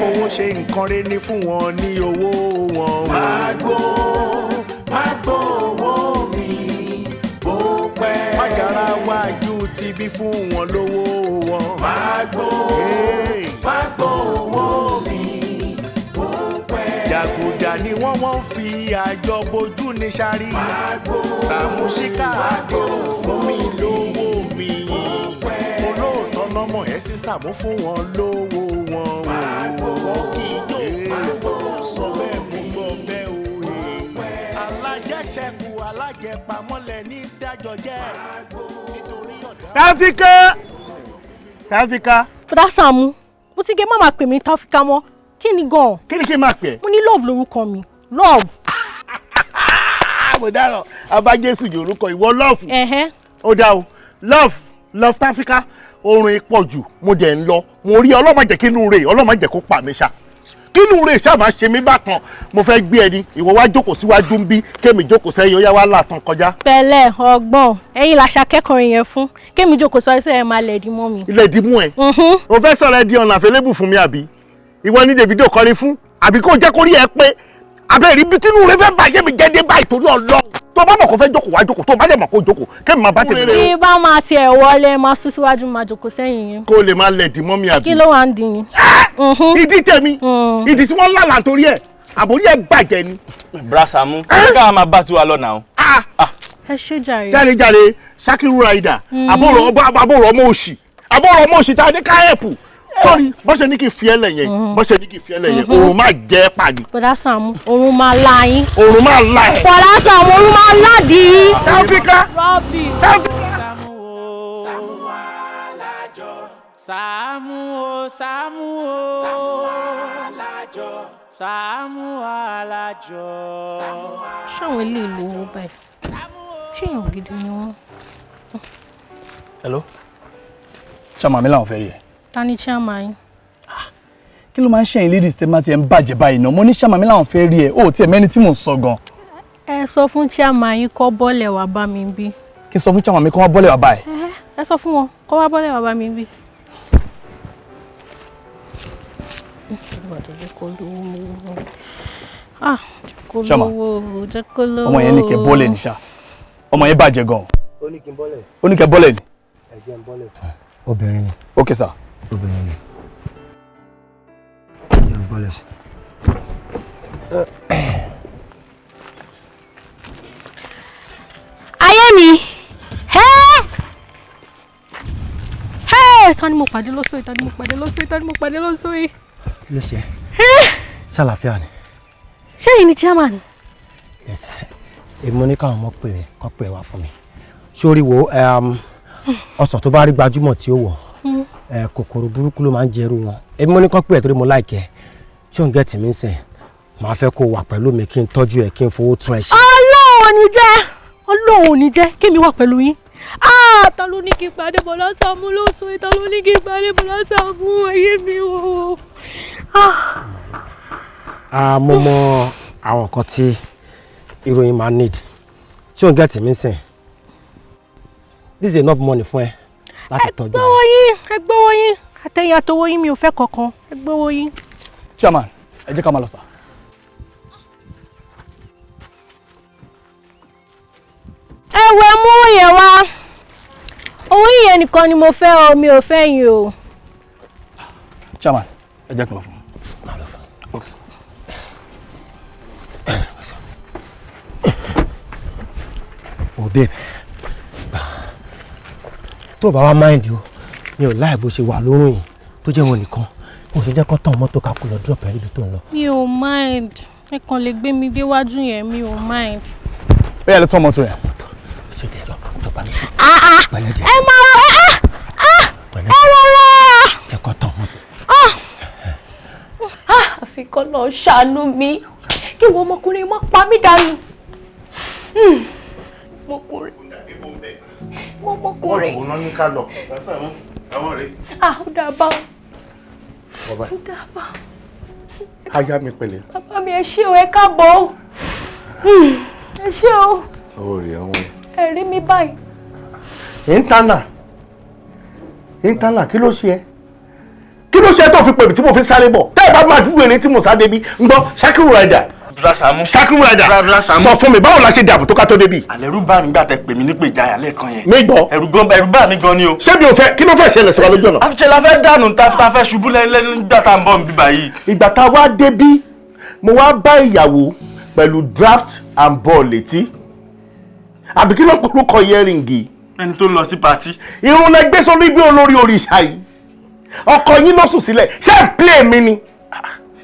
Fowó ṣe nǹkan rẹ̀ ní fún wọn ní owó wọn. Máa gbó, máa gbó owó mi bó pẹ́. Májàra wájú ti bí fún wọn lówó wọn. Máa gbó, máa gbó owó mi bó pẹ́. Jàgùjà ni wọ́n fi àjọ bojú ní sáré. Sàmúsíkà àdéhùn fún mi lówó mi. Olóòótọ́ lọ́mọ ẹ̀ sí Sàmú fún wọn lówó wọn. Wọ́n kì í jó sọ bẹ́ẹ̀ mú gbọ́ bẹ́ẹ̀ o. Alájẹṣẹ́kù alájẹpamọ́lẹ̀ ní dájọ́ jẹ́. Táfíkà! Táfíkà! Bọ́dá Sàámú, mo ti gé má máa pè mí Táfíkà mọ́. Kí ni gan-an? Kí ni kí n máa pè ẹ́? Mo ní Love lórúkọ mi. Love. Mo dáràn, abájésù yorùkọ ìwọ Love. Ó dá o, Love, Love Táfíkà, oorun pọ̀ jù, mo dẹ̀ ń lọ. Mo rí ọlọ́mọ jẹ́ kínú rẹ̀, ọlọ́mọ jẹ́ kó pa mí ṣá. Kínú rẹ̀ ṣáà máa ṣe mí bákan. Mo fẹ́ gbé ẹni, ìwọ wá jókòó síwájú ń bí, kémi jókòó sẹ́yìn, ó yá wá látàn kọjá. Pẹ̀lẹ́ ọgbọ́n, ẹ̀yin làṣà kẹ́kọ̀ọ́ yẹn fún. Kémi jókòó sọ ẹsẹ̀ ẹ̀ máa lẹ̀dí mọ́ mi. Ilẹ̀ ìdí mú ẹ. O fẹ́ sọ̀rọ̀ ẹ di ọ̀nà àfẹlẹ́bù fún mi àbí? Ìwọ ní Davido kọrin fún? Àbí kó jẹ́ kórí ẹ pé? Abẹ́ rí bí tínú rẹ fẹ́ bàjẹ́ mi jẹ́ dé báyìí torí Ọlọ́run. Tó bá mọ̀ kó fẹ́ jókòó wá jókòó, tó bá dẹ̀ mọ̀ kó jókòó, kémi máa bá tèmi lọ. Bí bá máa tiẹ̀ wọlé, máa sún síwájú, máa jókòó sẹ́yìn yín. Kó lè máa lẹ̀dí mọ́ mi àbí? Kí ló wà ń dín yín? Ìdí tèmi, ìdí tí wọ́n lálàá torí ẹ̀, àbórí ẹ̀ bàjẹ́ ni. Bra Sàámú, ká máa bá tiwa lọ náà. Ẹ ṣé jàre. Jáde jáde, Ṣakiru Raida, àbúrò ọmọ òṣì, àbúrò ọmọ òṣì tá a ní ká ẹ̀pù. Sọ́rí, bó ṣe ní kí n fi ẹlẹ̀ yẹn, bó ṣe ní kí n fi ẹlẹ̀ yẹn, òun máa jẹ́ pàdé. Bọ́dá Sàámú, òun máa la yín. Òun máa la ẹ̀. Bọ́dá Sàámú, òun máa ládìí yín. Táfíkà! Táfíkà! Sàámú o, Sàámú o, Sàámú alájọ, Sàámú alájọ. Ṣáwọn ilé ìlú owó báyìí, ṣé èèyàn gidi ni wọ́n? Hello? Chairman mi làwọn fẹ́ rí ẹ. Ta ni chairman yín? Kí ló máa ń ṣẹ̀yìn ladies tẹ́ máa ti ẹ̀ ń bàjẹ́ báyìí náà? Mo ní chairman mi làwọn fẹ́ rí ẹ, ó tiẹ̀ mẹ́ni tí mò ń sọ gan. Ẹ sọ fún chairman yín kó bọ́lẹ̀ wá bá mi bí. Kí n sọ fún chairman mi kó wá bọ́lẹ̀ wá báyìí? Ẹ sọ fún wọn kó wá bọ́lẹ̀ wá bá mi bí. Ọmọ yẹn ní kẹ́ bọ́lẹ̀ ní ṣá. Ọmọ yẹn bàjẹ́ gan. Ó ní kí n bọ́lẹ̀. Ó ní kẹ́ bọ́lẹ̀ ni. Ẹ jẹ́ n bọ́lẹ̀ fún. Obìnrin ni. Okay sir. Obìnrin ni. Ẹ jẹ́ n bọ́lẹ̀ fún. Ayé mi. Ẹ́! Ta ni mo pàdé lọ́sọ̀ yìí? Ta ni mo pàdé lọ́sọ̀ yìí? Ta ni mo pàdé lọ́sọ̀ yìí? Kí ló ṣe? Ṣàlàáfíà ni. Ṣé yìí ni chairman? Yes. Èmi mo ní káwọn ọmọ pè mí, kọ́ pè wá fún mi. Sórí wo ọsàn tó bá rí gbajúmọ̀ tí ó wọ̀, kòkòrò burúkú ló máa ń jẹrú wọn. Èmi mo ní kọ́ pè ẹ́ torí mo láìkẹ́. Ṣé òun gẹ̀tì mi ń sìn? Màá fẹ́ kó wà pẹ̀lú mi kí n tọ́jú ẹ, kí n fowó tún ẹ ṣe. Ọlọ́run ò ní jẹ́! Ọlọ́run ò ní jẹ́ kémi wà pẹ̀lú yín. Ta ló ní kí n pàdé Bọ̀dá Sàámú lóṣù? Ta ló ní kí n pàdé Bọ̀dá Sàámú? Ayé mi o. Mo mọ àwọn nǹkan tí ìròyìn máa need. Ṣé òun gẹ̀tì mi ń sìn? This is enough money fún ẹ láti tọ́jú. Ẹ gbówó yín, ẹ gbówó yín, àtẹ̀yìn àtọwọ́ yín mi ò fẹ́ kankan, ẹ gbówó yín. Chairman, ẹ jẹ́ ká máa lọ sà. Ẹ wo ẹ mú owó yẹn wá. Owó yẹn nìkan ni mo fẹ́ o, mi ò fẹ́ yín o. Chairman, ẹ jẹ́ kí n lọ fún un. Okay sir. Oh babe, tó bá wá mind o, mi ò láì bó ṣe wà lórun yìí tó jẹ́ wọn nìkan, mo ṣe jẹ́ kó tán mọ́tò kakú lọ drop ẹ̀ níbi tó ń lọ. Mi ò mind, ẹ kàn lè gbé mi déwájú yẹn, mi ò mind. Ó yá lọ tán mọ́tò yẹn. Ẹ máa rọ ẹ rọra. Jẹ́ kó tán mọ́tò. Àfi kọ́ lọ ṣàánú mi kí wọ́n ọmọkùnrin má pa mí dànù. Ọmọkùnrin. Ọmọkùnrin. Wọ́n ní ká lọ. Ó dàbá o. Ó dàbá. Aya mi pẹ̀lẹ́. Bàbá mi ẹ ṣé o, ẹ káàbọ̀ o. Ẹ ṣé o. Ó rí àwọn. Ẹ rí mi báyìí. Ìntánà, ìntánà, kí ló ṣe ẹ́? Kí ló ṣe tó fi pè mí tí mo fi sáré bọ̀? Tẹ́ ẹ bá máa dúró eré tí mo sá débi, ń gbọ́ Shakiru Rider. Sàámú. Shakiru Rider, sọ fún mi báwo la ṣe dàbò tó ká tó débi. Àlẹ́rú bá mi gbà tẹ pè mí nípè ìjayà lẹ́ẹ̀kan yẹn. Mi gbọ́. Ẹ̀rù bá mi gan ni o. Ṣé mi ò fẹ́, kí ló fẹ́ ṣẹlẹ̀ sí wa lójú ọ̀nà? Àfiṣe la fẹ́ dànù ta fẹ́ ṣubú lẹ́nu nígbà tá à ń bọ̀ níbí báyìí. Ìgbà tá a wá débí, mo wá bá ìyàwó pẹ̀lú draft and ball létí. Àbí kí ló ń porúkọ yẹ́rìngì? Ẹni tó lọ sí patí. Irun lẹ gbé sórí bí olórí òrìṣà yìí. Ọkọ yín ló sùn sílẹ̀, ṣé ẹ̀ play mi ni?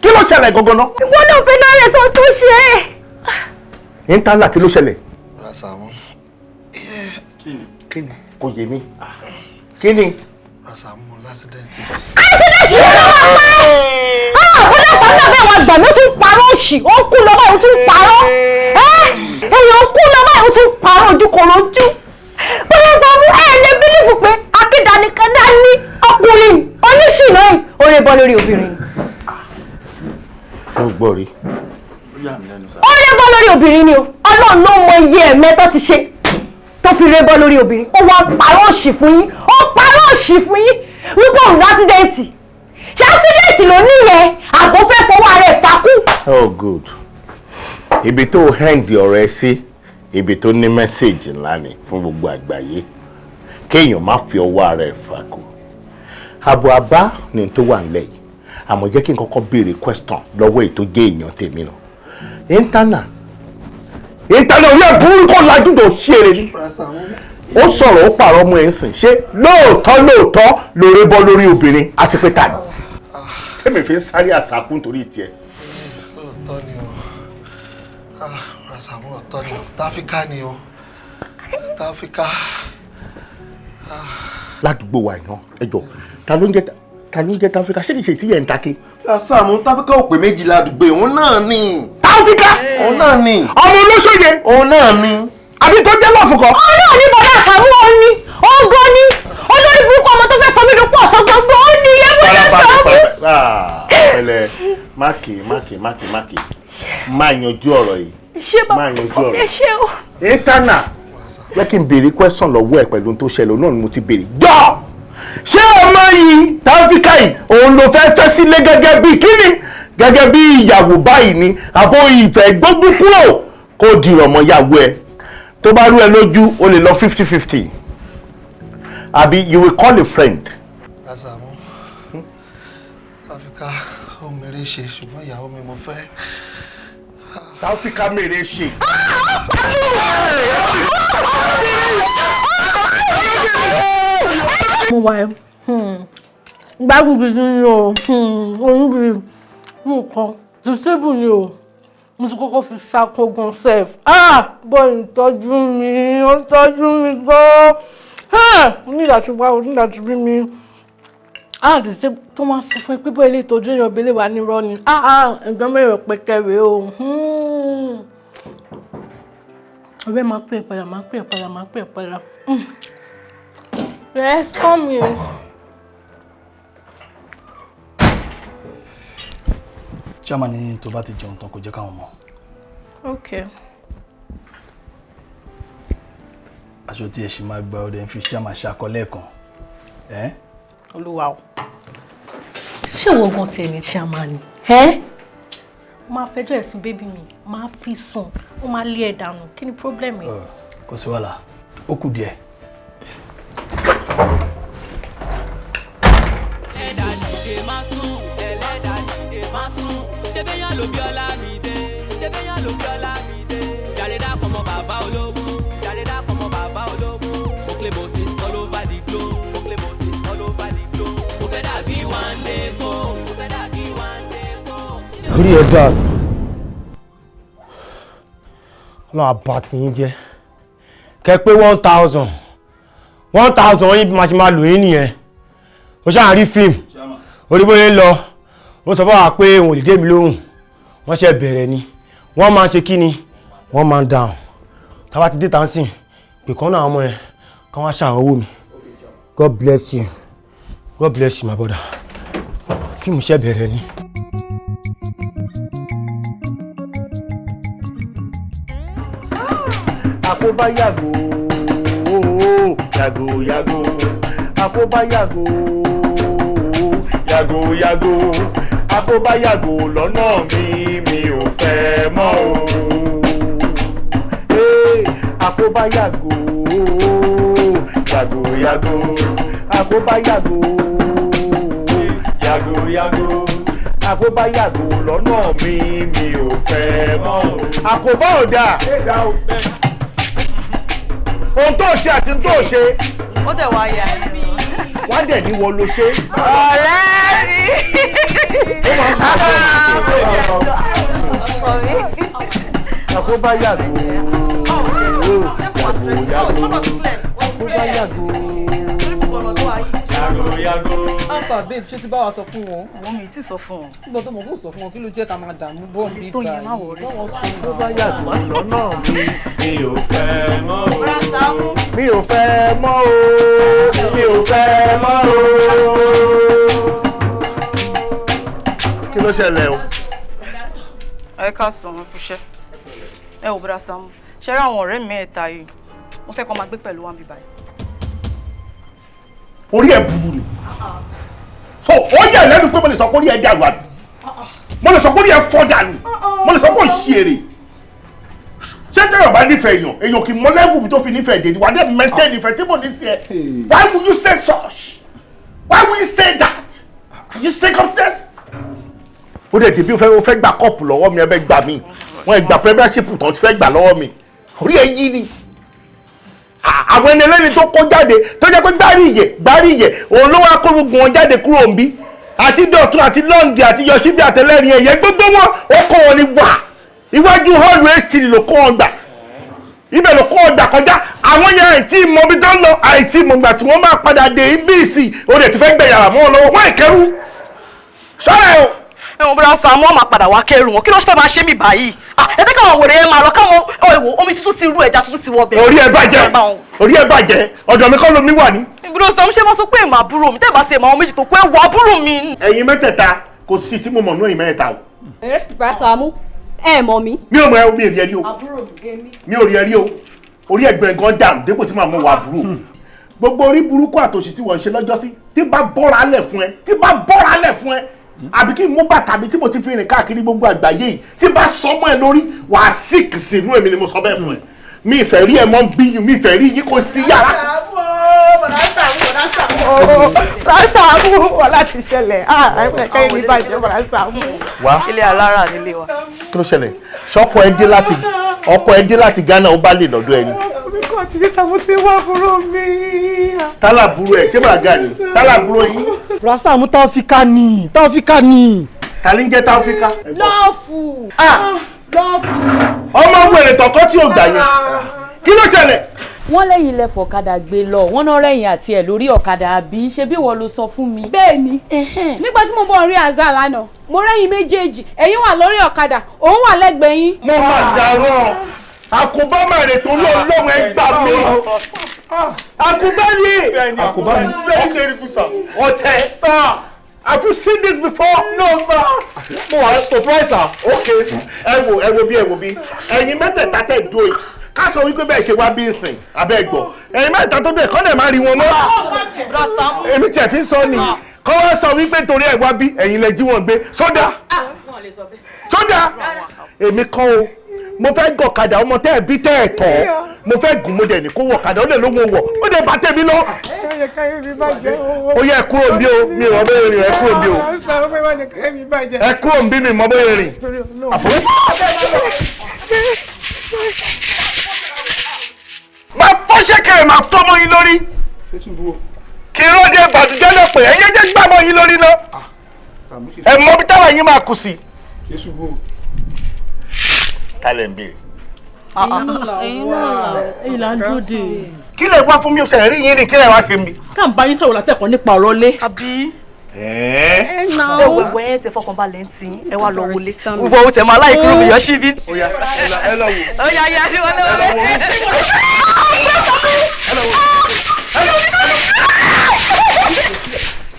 Kí ló ṣẹlẹ̀ gangan náà? Ìwọ náà fẹ́ náà rẹ̀ sọ tó ṣe é. Ìntàlá, kí ló ṣẹlẹ̀? Sàámú. Kí ni? Kò yé mi. Kí ni? Sàámú lásìdẹ́ǹtì. Accident yìí ló wà pa ẹ́. Ó dá Sàámú náà bẹ́ẹ̀ wá gbà mí, ó tún parọ́ òṣì, ó ń kú lọ báyìí, ó tún parọ́. Èèyàn ń kú lọ báyìí, ó tún parọ́ ojú kò lójú. Bọ́lá Sàámú, ẹ̀ lè bílífù pé akédanìkan ní ọkùnrin oníṣìnà yìí, ó lè bọ́ lórí obìnrin. Ó gbọ́ rí. Ó lè bọ́ lórí obìnrin ni o. Ọlọ́run ló mọ iye ẹ̀mẹ́tọ́ ti ṣe tó fi ré bọ́ lórí obìnrin. Ó wá parọ́ òṣì fún yín, ó parọ́ òṣì fún yín wípé òun lásídẹ̀ǹtì. Ṣé ásídẹ̀ǹtì ló níyẹn àbò fẹ́ fọwọ́ ara ẹ̀ fakú? Oh good. Ibi tó hẹ́ǹdì ọ̀rọ̀ ẹ sí, ibi tó ní mẹ́sẹ̀gì ńlá ni fún gbogbo àgbáyé. Kéèyàn má fi ọwọ́ ara ẹ̀ fakú. Àbọ̀ àbá ni tó wà nílẹ̀ yìí. Àmọ́ jẹ́ kí n kọ́kọ́ béèrè question lọ́wọ́ èyí tó jẹ́ èèyàn tèmi náà. Ìntánà orí ẹ̀ burú kọ́ lajú tó ṣeré ni. Ó sọ̀rọ̀, ó pààrọ̀ ọmọ ẹ̀ ń sìn. Ṣé lóòótọ́ lóòótọ́ lóore bọ́ lórí obìnrin àti pé tà ní? Tẹ́mi fi ń sáré àsákú nítorí tiẹ̀. Lóòótọ́ ni o. Sàámú, lóòótọ́ ni o. Táfíkà ni o. Táfíkà. Ládùúgbò wa iná, ẹ jọ, ta ló ń jẹ́ Táfíkà? Ṣé kìí ṣe tí yẹn ń take? Sàámú, Táfíkà ò pé méjì ládùúgbò, òun náà ni. Táfíkà? Òun náà ni. Ọmọ olóṣòye? Òun náà ni. Àbí tó jẹ́ lọ́ọ̀fù kọ́? Òun náà ní bọ̀dá Sàámú, òun ni. Òun gan ni. Olórí burúkú ọmọ tó fẹ́ sọ mí dúpọ̀ ọ̀sán gbogbo, ó ní iye bó ṣe sọ mí. Pẹ̀lẹ́, máàkì máàkì máàkì máàkì, máa yanjú ọ̀rọ̀ yìí. Ṣé bàbá ẹ ṣé o. Ìntánà, jẹ́ kí n béèrè question lọ́wọ́ ẹ̀ pẹ̀lú tó ṣẹlẹ̀, òun náà ni mo ti béèrè. Jọ́! Ṣé ọmọ yìí Táfíkà yìí òun ló fẹ́ fẹ́ sílé gẹ́gẹ́ bí kíni? Gẹ́gẹ́ bí ìyàwó báyìí ni, àbò ìfẹ́ gbógun kúrò kó dìrọ̀ mọ́ ìyàwó ẹ̀. Tó bá rú ẹ lójú, o lè lọ 50-50. Àbí you will call a friend. Sàámú, Táfíkà ó mèrè ṣe, ṣùgbọ́n ìyàwó mi mo fẹ́. Táfíkà mèrè ṣe. Mo wà ẹ́ gbádùn gidi ni o, oyún gidi mo kàn disable ni o, mo ti kọ́kọ́ fi ṣako gan sef. Bọ́ ìtọ́jú mi, ó tọ́jú mi gan, ó ní ìdàtí wá, ó ní ìdàtí rí mi. Disable tó máa sọ fún ẹ pé bọ́ ilé ìtọ́jú èèyàn bẹ́lẹ̀ wà ní irọ́ ni, ẹ̀gbọ́n mẹ́rin pẹ̀kẹ́ rèé o. Ọ̀rẹ́ máa pè é padà, máa pè é padà, máa pè é padà. Yes, come in. Chairman ní tó bá ti jẹun tán kò jẹ́ káwọn mọ̀. Okay. Aṣọ tí ẹ ṣì máa gba ọdẹ ń fi chairman ṣakọ lẹ́ẹ̀kan. Olúwa o. Ṣé ìwọ gan tiẹ̀ ní chairman ni? Ẹ́ máa fẹjọ́ ẹ̀sùn bébí mi, máa fi sùn, ó máa lé ẹ̀ dànù. Kí ni problem ẹ̀? Kò sí wàhálà, ó kù díẹ̀. Orí ẹ dàrú, Ọlọ́run àbá tí yín jẹ́ kẹ pé 1000 1000 yín bí máa ṣe máa lò yín nìyẹn. Ó ṣáà rí fíìmù orí bóyá ń lọ, ó sọ fún wa pé òun ò lè dé mi lóhùn. Wọ́n ṣe bẹ̀rẹ̀ ni wọ́n máa ń ṣe kí ni wọ́n máa ń dáhùn. Táwa ti dé tá ń sìn pé kán náà ọmọ yẹn kán wá ṣàwọn owó mi. God bless you, God bless you my brother. Fíìmù ṣe bẹ̀rẹ̀ ni. Àkóbá yàgò yàgò yàgò, àkóbá yàgò Yàgò yàgò, àkóbá yàgò lọ́nà mi, mi ò fẹ́ mọ́ o. Àkóbá yàgò, yàgò yàgò, àkóbá yàgò, yàgò yàgò, àkóbá yàgò lọ́nà mi, mi ò fẹ́ mọ́ o. Àkóbá ò dáa. Ohun tó ṣe àti ohun tó ṣe. Ó dẹ̀ wá yà mí. Wá dẹ̀ ní wọ́n ló ṣe. Ọ̀rẹ́ mi. Ó máa ń bá àkóbá yàgò, yàgò yàgò, àkóbá yàgò, yàgò yàgò. Alpha babe, ṣé ti bá wa sọ fún wọn? Àwọn mi ti sọ fún wọn. Nígbà tó mọ̀ kó sọ fún wọn, kí ló jẹ́ ká máa dààmú bọ́ mi tó yẹ má wọrí. Àkóbá yàgò lọ́nà mi, mi ò fẹ́ mọ́ o. Mi ò fẹ́ mọ́ o. Mi ò fẹ́ mọ́ o. Kí ló ṣẹlẹ̀ o? Ẹ ká sọ wọn kúṣẹ́. Ẹ ò bọ́dá Sàámú, ṣe rí àwọn ọ̀rẹ́ mi mẹ́ta yìí, wọ́n fẹ́ kó máa gbé pẹ̀lú wa bíbáyìí. Orí ẹ̀ burú ni. So ó yẹ lẹ́nu pé mo lè sọ pé orí ẹ̀ dàrú àbí? Mo lè sọ pé orí ẹ̀ fọ́ dànù. Mo lè sọ pé ó ṣe èrè. Ṣé tẹ́lẹ̀ bá nífẹ̀ẹ́ èèyàn, èèyàn kì í mọ lẹ́vù mi tó fi nífẹ̀ẹ́ dè ní, wà á dẹ̀ maintain ìfẹ́ tí mo ní sí ẹ. Why will you say such? Why will you say that? Are you sick upstairs? Ó dẹ̀ dèbí ó fẹ́ gba kọ́ọ̀pù lọ́wọ́ mi, ẹ bẹ́ gbà mí. Wọ́n gba premiership tán ti fẹ́ gbà lọ́wọ́ mi. Orí ẹ yí ni. Àwọn ẹni ẹlẹ́ni tó kó jáde tó jẹ́ pé gbárí ìyè òun ló wá kó gbogbo wọn jáde kúrò ń bí. Àti Dọ̀tun àti Lọ́ǹgì àti Yọ̀ṣíbí àtẹlẹ́rìn ẹ̀yẹ gbogbo wọn ó kó wọn ní wà. Iwájú hall hc ló kó wọn gbà. Ibẹ̀ ló kó wọn gbà kọjá. Àwọn yẹn àìtí mọ ibi tó ń lọ, àìtí mọ ìgbà tí wọ́n máa padà dé ibi ìsìn. Ó dẹ̀ ti fẹ́ gbẹ̀yàrá mọ́ wọn lọ́wọ́. Wọ́n ìkẹrù. Ṣọ́ra ẹ̀ o. Ẹ̀wọ̀n bọ́dá Sàámú ọ̀ma padà wá kẹrù wọn, kí ló fẹ́ máa ṣe mí báyìí? Ẹ jẹ́ káwọn wèrè yẹn máa lọ, káwọn ẹ̀wọ̀ omi tuntun ti rú, ẹja tuntun ti wọ bẹ̀. Orí ẹ bàjẹ́, orí ẹ bàjẹ́, ọ̀dọ̀ mi kọ́ lomi wà ní. Ìbúdó Sàámú ṣé mo sọ pé èèmọ̀ àbúrò mi, tẹ́ẹ̀ bá ti èèmọ̀ àwọn méjì tó kú ẹ̀wọ̀ àbúrò mi. Ẹ̀yin mẹ́tẹ̀ẹ̀ta kò sí tí mo mọ̀ nú ẹ̀yin mẹ́tẹ̀ẹ̀ta o. Bọ́dá Sàámú, ẹ mọ̀ mí. Mi ò mọ̀ ẹ́, mi ò rí ẹ rí o. Mi ò rí ẹ rí o. Orí ẹ̀gbẹ́ gan dàrú dépò tí màá mọ̀ wà àbúrò. Gbogbo orí burúkú àtòṣì tí wọ́n ń ṣe lọ́jọ́sí, tí bá bọ́ra lẹ̀ fún ẹ, tí bá bọ́ra lẹ̀ fún ẹ, àbí kí n mú bàtà mi tí mo ti fi rìn káàkiri gbogbo àgbáyé yìí, tí bá sọ mọ́ ẹ lórí, wàá sick sínú èmi ni mo sọ bẹ́ẹ̀ fún ẹ. Mi ìfẹ́ rí ẹ mọ́ bí yín, mi ìfẹ́ rí yín kò sí yàrá. Bọ́dá Sàámú, wàhálà ti ṣẹlẹ̀. Kẹ́yìn mi bàjẹ́, Bọ́dá Sàámú. Wá. Ilé alára nílé wa. Kí ló ṣẹlẹ̀? Ṣọkọ ẹ dé láti ọkọ ẹ dé láti Ghana, ó bá lè lọ́dọ̀ ẹni. Mi kò ti dé tàbí tí wọ́n àbúrò mi. Tálà burú ẹ, ṣé bàgà ni? Tálà burú yín. Bọ́dá Sàámú, Táófíkà ni, Táófíkà ni. Ta ni ń jẹ́ Táófíkà? Lọ́ọ̀fù. Lọ́ọ̀fù. Ọmọ wèrè tọkọ tí ò gbà yẹn. Kí ló ṣẹlẹ̀? Wọ́n lẹ́yìn lẹ fọ̀kadà gbé lọ, wọ́n náà rẹ̀yìn àti ẹ̀ lórí ọ̀kadà àbí ṣe bí wọ́n ló sọ fún mi. Bẹ́ẹ̀ni, nígbà tí mo bọ̀ rí Azar lánàá, mo rẹ́yìn méjèèjì, ẹ̀yin wà lórí ọ̀kadà, òun wà lẹ́gbẹ̀ẹ́ yín. Mo máa dàrọ̀, àkóbá máa rè tó lọ́wọ́ ẹ gbà mí. Àkóbá ni. Àkóbá ni. Very terrible sir. Ọ̀tẹ̀. Sir, have you seen this before? No sir. Mo wà surprise sir. Okay, ẹ wo ẹ wo bí ẹ wo bí, ẹ̀yin mẹ́tẹ̀ẹ̀ta tẹ̀ dó yìí, ká sọ wípé bẹ́ẹ̀ ṣe wá bí ìsìn abẹ́ gbọ́, ẹ̀yin mẹ́ta tó dé kọ́ dẹ̀ má rí wọn mọ́. Èmi tiẹ̀ fi ń sọ ni kọ́ wá sọ wípé torí ẹ̀ wá bí ẹ̀yin lẹ jí wọn gbé sódà sódà. Èmi kọ́ o, mo fẹ́ gọ̀kadà ọmọ tẹ́ ẹ̀ bí tẹ́ ẹ̀ tọ́, mo fẹ́ gùn, mo dẹ̀ ní kó wọ̀kadà, ó dẹ̀ ló wọ̀ wọ̀, ó dẹ̀ bá tẹ̀mí lọ. Ó yẹ ẹ kúrò níbí o, mi ò mọ bóyá rìn, ẹ kúrò níbí o, ẹ kúrò níbí, mi mọ bóyá rìn. Máa fọ́ ṣẹ́kẹ̀rẹ̀, máa tọ́mọ yín lórí. Kí ló dé bàdújẹ́ lọ pé ẹ̀yẹ́ jẹ́ gbàmọ́ yín lórí náà. Ẹ mọ bí táwọn yín máa kù sí. Tálẹ̀ ń béèrè. Ẹ̀yin là ń dúró dè. Kí lè wá fún mi, oṣù rí yín ni kí lè wá ṣe mi. Ká ń bá yín sọ̀rọ̀ látẹ̀kọ́ nípa ọ̀rọ̀ lé. Àbí. Ẹ ẹ wẹ̀wẹ̀ ẹ ti fọkànbalẹ̀ ń tì í, ẹ wá lọ wọlé. Wọ o tẹ̀ máa láì kúrò mi yọ síbi. Ó yá, ẹ lọ wò. Ó yá yá, ẹ wọlé wọlé. Ẹ lọ wò.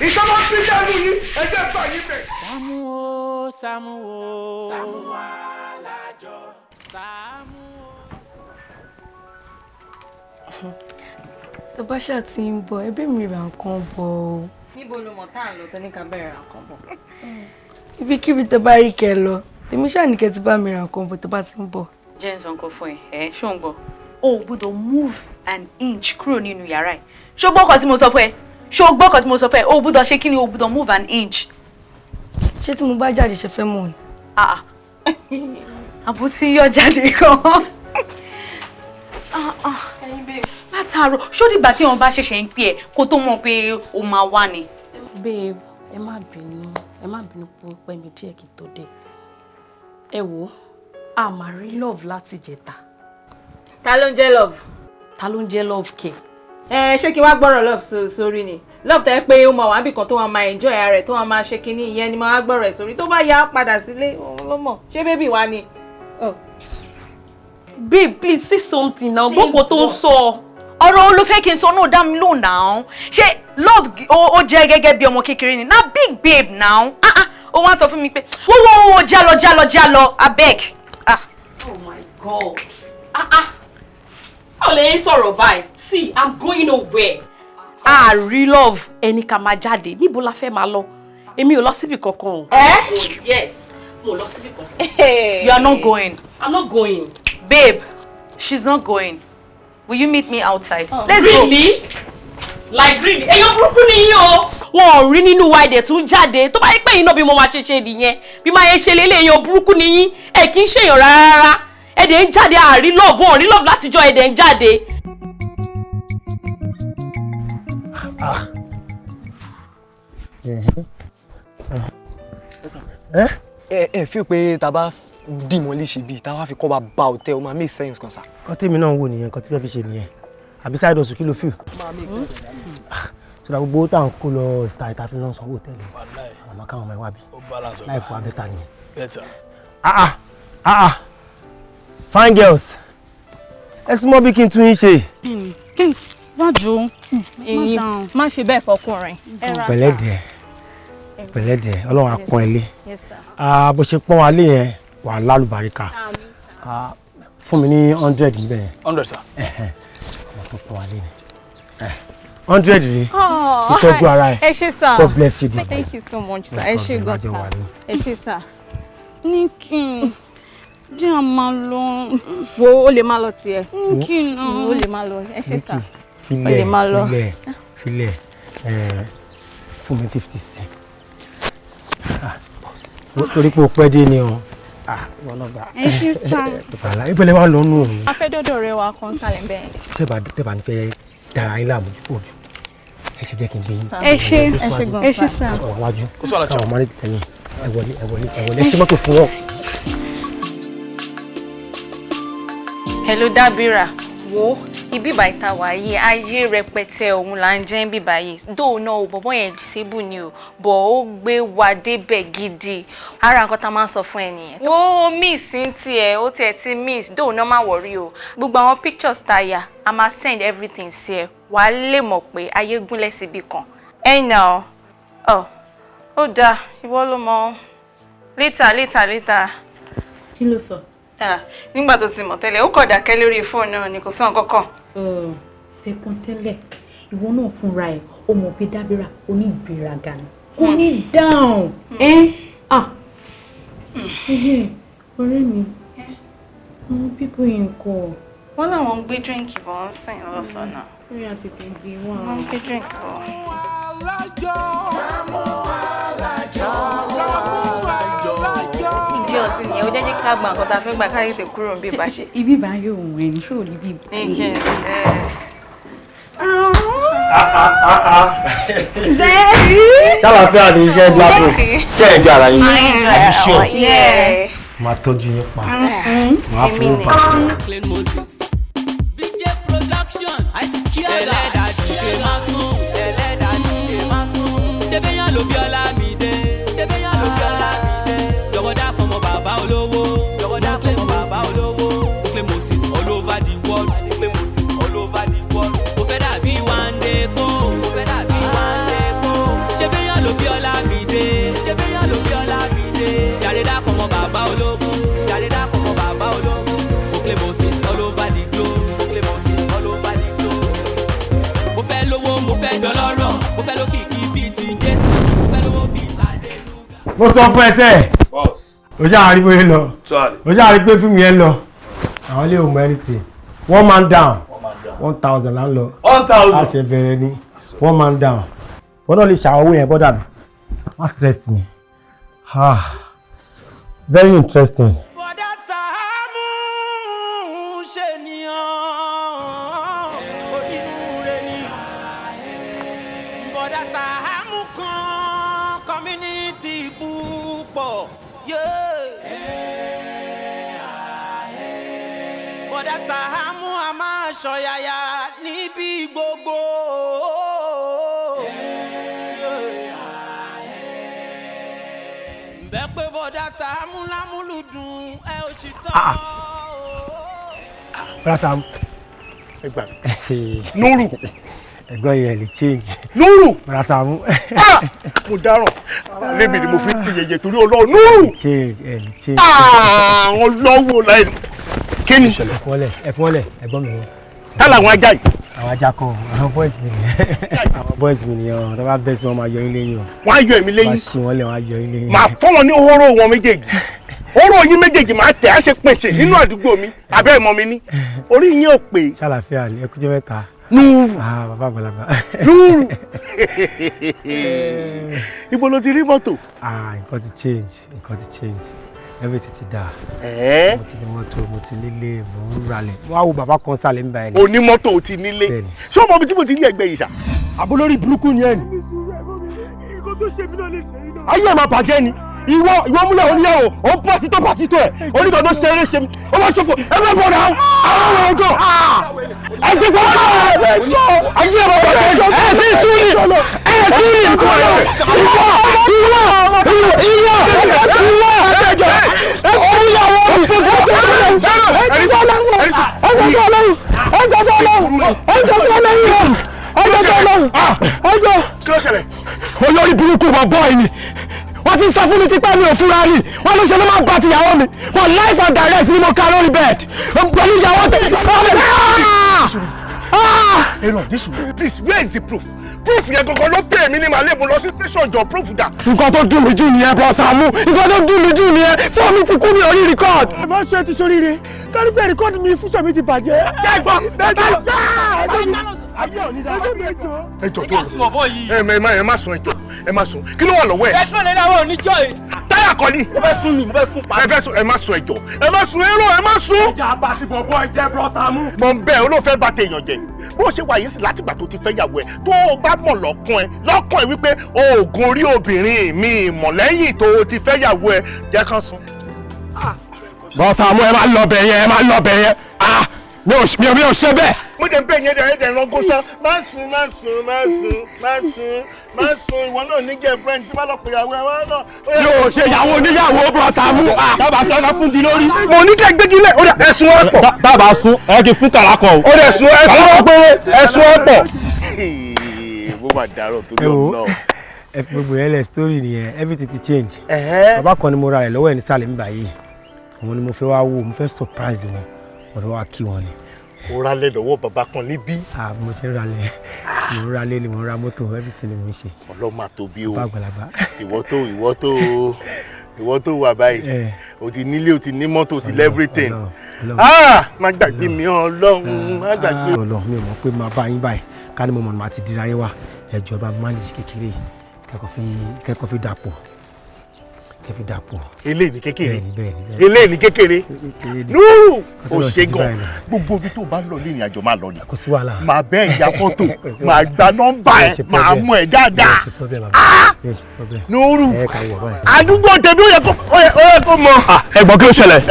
Ìjọba ń bí dànù yìí, ẹ jẹ́ bá yín bẹ̀. Sàámú o, Sàámú o. Sàámú alájọ. Sàámú o. Tó bá ṣáà ti ń bọ̀, ẹbí mi ra nǹkan bọ̀ o. Níbo ló mọ̀ tá à ń lọ tó ní ká bẹ̀rẹ̀ ra nǹkan bọ̀? Ibikíbi tó bá rí kẹ́ lọ, tèmi ṣáà ní kẹ́ ti bá mi ra nǹkan bọ̀ tó bá ti ń bọ̀. Jẹ́ ń sọ nǹkan fún ẹ, ẹ ṣó ń gbọ́? O ò gbọ́dọ̀ move an inch kúrò nínú yàrá ẹ̀. Ṣó gbọ́ nǹkan tí mo sọ fún ẹ? Ṣó gbọ́ nǹkan tí mo sọ fún ẹ? O ò gbọ́dọ̀ ṣe kí ni, o ò gbọ́dọ̀ move an inch. Ṣé tí mo bá jáde ṣe fẹ́ mọ̀ ni? Ah ah. Àbó tí ń yọ jáde gan. Látàárọ̀, ṣó dìgbà tí wọn bá ṣẹ̀ṣẹ̀ ń pè ẹ́ kó tó mọ̀ pé o máa wá ni? Babe, ẹ má bínú, ẹ má bínú pé ó pẹ́ mi díẹ̀ kí n tó dé. Ẹ wò ó, a máa rí love láti jẹta. Ta ló ń jẹ́ love? Ta ló ń jẹ́ love kẹ̀? Ẹ ṣé kí wá gbọ́rọ̀ love sórí ni? Love tẹ́ pé ó máa wà níbì kan tó máa máa enjoy ara rẹ̀, tó máa máa ṣe kinní, ìyẹn ni máa gbọ́rọ̀ ẹ̀ sórí. Tó bá yá padà sílé, òun ló mọ̀. Ṣé bébì wa ni? Oh. Babe, please say something now. Gbogbo tó ń sọ. Ọ̀rọ̀ wo ló fẹ́ kí n sọ náà dá mi lóhùn náà. Ṣé love ó jẹ́ gẹ́gẹ́ bí ọmọ kékeré ni? Na big babe now. Ah ah, ó wá sọ fún mi pé wo wo wo já lọ já lọ já lọ abeg. Ah. Oh my God. Ah ah. Báwo lè ń sọ̀rọ̀ báyìí? See, I'm going nowhere. A rí love ẹni ká máa jáde. Níbo la fẹ́ máa lọ? Èmi ò lọ síbì kankan o. Eh? Yes, mo lọ síbì kankan. You are not going. I'm not going. Babe, she's not going. Will you meet me outside? Oh. Let's go. Really? Like really? Èèyàn burúkú ni yín o. Wọn ò rí nínú wa ẹ̀dẹ̀ tún jáde. Tó bá yẹ pé iná bí mo máa ṣe ṣe nìyẹn. Bí máa yẹ ṣe lélẹ̀, èèyàn burúkú ni yín. Ẹ kì í ṣèyàn rárá. Ẹ̀dẹ̀ ń jáde, àrí love, wọn ò rí love látijọ́ ẹ̀dẹ̀ ń jáde. Ẹ ẹ fi pé tá a bá dìmọ̀ lè ṣe bíi tá a wá fi kọ́ bá ba hotel, ó máa make sense kan sá. Kọ́ tèmi náà ń wò nìyẹn, nǹkan tí fẹ́ fi ṣe nìyẹn. Àbí side hustle, kí ló feel? Sọdọ̀ gbogbo owó tá à ń kó lọ ìta ìta fi lọ́n sanwó tẹ́lẹ̀. Àmọ́ káwọn ọmọ ẹ wá bí. Láì fún abẹ́ta nìyẹn. Better. Ah ah ah ah, fine girls, ẹ súnmọ́ bí kí n tún yín ṣe. Má jò ó. Má ṣe bẹ́ẹ̀ fọkùnrin. Pẹ̀lẹ́ díẹ̀, pẹ̀lẹ́ díẹ̀, Ọlọ́run á pọ́n ẹ lé. Yes, sir. Ah, bó ṣe pọ́n wa lé yẹn, wà á lálùbáríkà. Ah, fún mi ní 100 níbẹ̀ yẹn. 100 sir. Ọmọ tó pọ́n wa lé ni 100 rèé. Ìtọ́jú ara ẹ. Ẹ ṣé sir. God bless you dear. Thank you so much sir. No Ẹ ṣé problem, gan àjọ sir. wà ní. Ẹ ṣé sir. Ní kí n jẹ́ à máa lọ. Wo, o lè máa lọ tiẹ̀. Ní kí n náà. O lè máa lọ. Ẹ ṣé sir. O lè Filẹ̀ máa lọ. filẹ̀ filẹ̀, ẹ fún mi 50 sí. Ah, torí pé o pẹ́ dé ni o. Ah, wọn náà gbà. Ẹ ṣé sir. Bàlá ìbẹ̀lẹ̀ wa lọ́nù òun. A fẹ́ dọ́dọ̀ rẹ wa kan sálẹ̀ bẹ́ẹ̀. Tẹ́bà ní fẹ́ dára yín láàmú jù pọ̀ jù, ẹ ṣe jẹ́ kí n gbé yín. Ẹ ṣé, ẹ ṣé gan Ẹ sir. wà wájú Kó sí wàhálà. káwọn máa ń tẹ̀yìn. Ẹ wọlé, ẹ wọlé, ẹ wọlé, ẹ ṣe mọ́tò fún wọn. Hello Dábìrà, wo ibi bàtà wà yìí, ayé rẹpẹtẹ òun là ń jẹ́ ń bíbá yìí. Dóò náà o, bọ̀bọ́ yẹn disable ni o, bọ̀ ó gbé wa débẹ̀ gidi. Ara nǹkan tá a máa ń sọ fún ẹ nìyẹn. Wo, miss ń tiẹ̀, ó tiẹ̀ ti miss, dóò náà má wọ̀rí o. Gbogbo àwọn pictures tá a yà, a máa send everything sí ẹ, wàá lè mọ̀ pé ayé gúnlẹ̀ síbi kan. Ẹ̀yìn náà, ọ̀ ó dáa, ìwọ ló mọ̀. Later, later, later. Kí ló sọ? Ah, nígbà tó ti mọ̀ tẹ́lẹ̀, ó kọ̀ dákẹ́ lórí fóònù náà ni, kò sàn kankan. Fẹ̀kàn tẹ́lẹ̀, ìwọ náà fúnra ẹ̀ ó mọ̀ pé Dábìrà onígbéraga ni, kò ní dáhùn ẹ́. Ah, ẹ̀hẹ́, ọ̀rẹ́ mi, àwọn pípọ̀ yìí ń kọ́. Wọ́n láwọn ń gbé drink bọ̀ ń sìn lọ́sọ̀nà. Ó yá, tètè gbé wá. Wọ́n ń gbé drink bọ̀. Ìdí ọtí nìyẹn, ó jẹ́ jẹ́ ká gba nǹkan tá a fẹ́ gbà ká tètè kúrò níbí bá ṣe. Ibi bá yóò wọ̀n ẹni ṣó rí bí. Ní kí n Ṣàlàfíà ni iṣẹ́ gbàgbọ́, ṣé ẹ̀ jọ ara yín? Àbí ṣọ́ Yeah. máa tọ́jú yín pa, máa fowó pa. Clean Moses. BJ Production. Ẹlẹ́dàá dìde máa sùn. Ẹlẹ́dàá dìde máa sùn. Ṣé bẹ́yàn ló bí Ọlámídé? Ṣé bẹ́yàn ló bí Ọlámídé? Jọ̀wọ́ dápọ̀ mọ́ bàbá olówó. Jọ̀wọ́ dápọ̀ mọ́ bàbá olówó. Clean Moses all over the world. Clean Moses all over the world. Mo fẹ́ dàbí Wande Kó. Mo fẹ́ dàbí Wande Kó. Ṣé bẹ́yàn ló bí Ọlámídé? Ṣé bẹ́yàn ló bí Ọlámídé? Jàre dápọ̀ mọ́ bàbá olówó. Jàre dápọ̀ mọ́ bàbá olówó. Clean Moses all over the globe. Clean Moses all over the globe. Mo sọ fún ẹsẹ̀. O ṣáà rí bóyá lọ. O ṣáà rí pé fíìmù yẹn lọ. Àwọn ilé ò mọ anything. One man down. 1,000 là ń lọ. 1,000. A ṣe bẹ̀rẹ̀ ni. One man down. Wọ́n náà lè ṣàwọn owó yẹn bọ́dà mi. Má stress mi. Ah, very interesting. Bọ̀dá Sàámú ṣe nìyàn onínúure ni. Bọ̀dá Sàámú kan community púpọ̀. Bọ̀dá Sàámú a máa ṣọ̀yàyà níbi gbogbo. Bẹ́ẹ̀ pé bọ̀dá Sàámú lámúlùdùn ẹ ò sì sọ. Bọ́dà Sàámú. Ẹ gbà mí. Núrù. Ẹ̀gbọ́n yẹn lè change. Núrù. Bọ́dà Sàámú. Mo dáràn. Lémi ni mo fi ń yẹyẹ torí Ọlọ́run. Núrù. Change ẹ lè change. Ọlọ́wọ́ láì. Kí ni? Ẹ̀fún ọ̀lẹ̀ ẹ̀gbọ́n mi wọn. Tá làwọn ajá yìí? Àwọn ajá kọ, àwọn boys mi nìyẹn. Àwọn boys mi nìyẹn, tó bá bẹ́ sí wọn máa yọ yín lẹ́yìn o. Wọ́n á yọ èmi lẹ́yìn. Wọ́n á ṣí wọn lẹ̀, wọ́n á yọ yín lẹ́yìn. Màá fọ́ wọn ní hóró wọn méjèèjì. Hóró yín méjèèjì máa tẹ̀ á ṣe pèsè nínú àdúgbò mi. Abẹ́ ìmọ̀ mi ní. Orí yín ò pé. Ṣàlàfíà ni, ẹ kújọ́ mẹ́ta. Núrù. Ah, bàbá àgbàlagbà. Núrù. Ibo ló ti rí mọ́tò? Ah, nǹkan ti change, nǹkan ti change. Everything ti dáa. Mo ti ní mọ́tò, mo ti nílé, mo ń ralẹ̀. Wọ́n á wo bàbá kan sálẹ̀ ń bá ẹni. Onímọ́tò ti nílé. Ṣé o mọ ibi tí mo ti rí ẹgbẹ́ yìí ṣá? Àbólórí burúkú ni ẹ ní. Nǹkan tó ṣe mí náà lè ṣe yín náà. Ayé ẹ̀ máa bàjẹ́ ni. Ìwọ ìwọ múlẹ̀ oníyàwó, ò ń pọ̀ sí tó pàtí tó ẹ̀. Oníkan tó ṣe eré ṣe mi. Ó máa ṣòfò, ẹ bẹ́ẹ̀ bọ̀ náà. Àwọn ọmọ ọjọ́. Ẹgbẹ́ gbọ́dọ̀ ayé ẹ̀ máa bàjẹ́. Ẹ ti súnì. Ẹ súnì. Ìwọ ìwọ ìwọ ìwọ ìwọ. Oníyàwó Olórí burúkú bàbá yìí ni wọ́n ti sọ fún mi tipẹ́, mi ò fúnra rí. Wọ́n ló ṣe ló máa bá tìyàwó mi. Wọ́n live and direct ni mo ka lórí bed pẹ̀lú ìyàwó tẹ̀. Aaron, this one, please, where is the proof? Proof yẹn gangan ló pè mí ní màá lè mú lọ sí station jọ, proof dà. Nǹkan tó dùn mí jù nìyẹn, bro Sàámú. Nǹkan tó dùn mí jù nìyẹn, fóònù mi ti kú, mi ò rí record. Ẹ má ṣe ti ṣoríire kárí pé record mi fúnṣọ mi ti bàjẹ́. Ṣẹ́gbọ́n. Ẹ jọ tó ẹ má sùn, ẹ jọ ẹ má sùn. Kí ló wà lọ́wọ́ ẹ? Ẹ̀sùn lè láwọn oníjọ́ yìí. Táyà kọ́ ni. Mo fẹ́ sún ni, mo fẹ́ sún pa. Ẹ fẹ́ sùn, ẹ má sùn, ẹ jọ ẹ má sùn, èrò ẹ má sùn. Ìjà bá ti bọ̀ bọ́ ẹ jẹ́, bro Sàámú. Mo ń bẹ olóòfẹ́ bá tèèyàn jẹ bó ṣe wà yìí sí látìgbà tó ti fẹ́ yàwó ẹ, tó o bá mọ̀ lọ́kàn ẹ wípé oògùn orí obìnrin mi mọ̀ lẹ́yìn tó o ti fẹ́ yàwó ẹ, jẹ́ kán sùn. Bro Sàámú, ẹ má lọ bẹ̀ yẹn, ẹ má lọ bẹ̀ yẹn. Ah, mi ò ṣe bẹ́ẹ̀. Mo jẹ́ bẹ́ẹ̀ yẹn dẹ̀ ẹ̀ràn gọ́ṣọ́. Má sùn, má sùn, má sùn, má sùn, má sùn. Ìwọ náà ní girlfriend tí bá lọ pè ìyàwó ẹ wá náà. Yóò ṣe ìyàwó oníyàwó, bro Sàámú. Dábàá sọ ẹ ká fún di lórí. Mo ní kẹ́ gbégi lẹ̀, ó dà ẹ̀sùn ẹ̀ pọ̀. Dábàá sún ẹ kì í fún kàrà kan o. Ó dẹ̀ sún ẹ̀sùn Kàrà kan péré. Ẹ̀sùn ẹ̀ pọ̀. Mo máa dárò torí Ẹ wo, Ọlọ́run. Ẹ fi gbogbo yẹn lẹ, story nìyẹn, everything ti change. Bàbá kan ni mo ra rẹ̀ lọ́wọ́ ẹ̀ nísàlẹ̀ mi báyìí. Òun ni mo fẹ́ wá wò, mo fẹ́ surprise wọn, ọ̀dọ̀ wa kí wọn ni. Ó ralẹ̀ lọ́wọ́ bàbá kan níbí. Ah, mo ṣe ń ralẹ̀, mo ń ralẹ̀ ni, mo ń ra mọ́tò, everything ni mo ń ṣe. Ọlọ́run máa tóbi o. Bàbá àgbàlagbà. Ìwọ tó wà báyìí, o ti nílé, o ti ní mọ́tò, o ti everything. Ọlọ́run. Ah, má gbàgbé mi, Ọlọ́run, má gbàgbé. Ọlọ́run, mi ò mọ̀ pé máa bá yín báyìí. Ká ní mo mọ̀ ní màá ti dira yín wá. Ẹjọ́ bá manage kékeré yìí, kẹ́kọ̀ọ́ fi dàpọ̀, kẹ́ fi dàpọ̀. Eléyìí ní kékeré? Bẹ́ẹ̀ni, bẹ́ẹ̀ni, bẹ́ẹ̀ni. Eléyìí ní kékeré? Kékeré ni. Núrù, Kó o tó lọ ṣe sí gan. báyìí lọ. Gbogbo ibi tó bá ń lọ ní ìrìn àjò máa lọ ni. Kò sí wàhálà. Màá bẹ́ẹ̀ ya fọ́tò, Kò sí màá wàhálà. gba nọ́mbà ẹ̀, Yóò ṣe màá problem. mú ẹ̀ dáadáa. Yóò ṣe problem, bàbá. Yóò ṣe problem. Núrù, Ẹ ká wọ̀ báyìí. àdúgbò tèmi, ó yẹ kó mọ. Ẹ̀gbọ́n, kí ló ṣẹlẹ̀?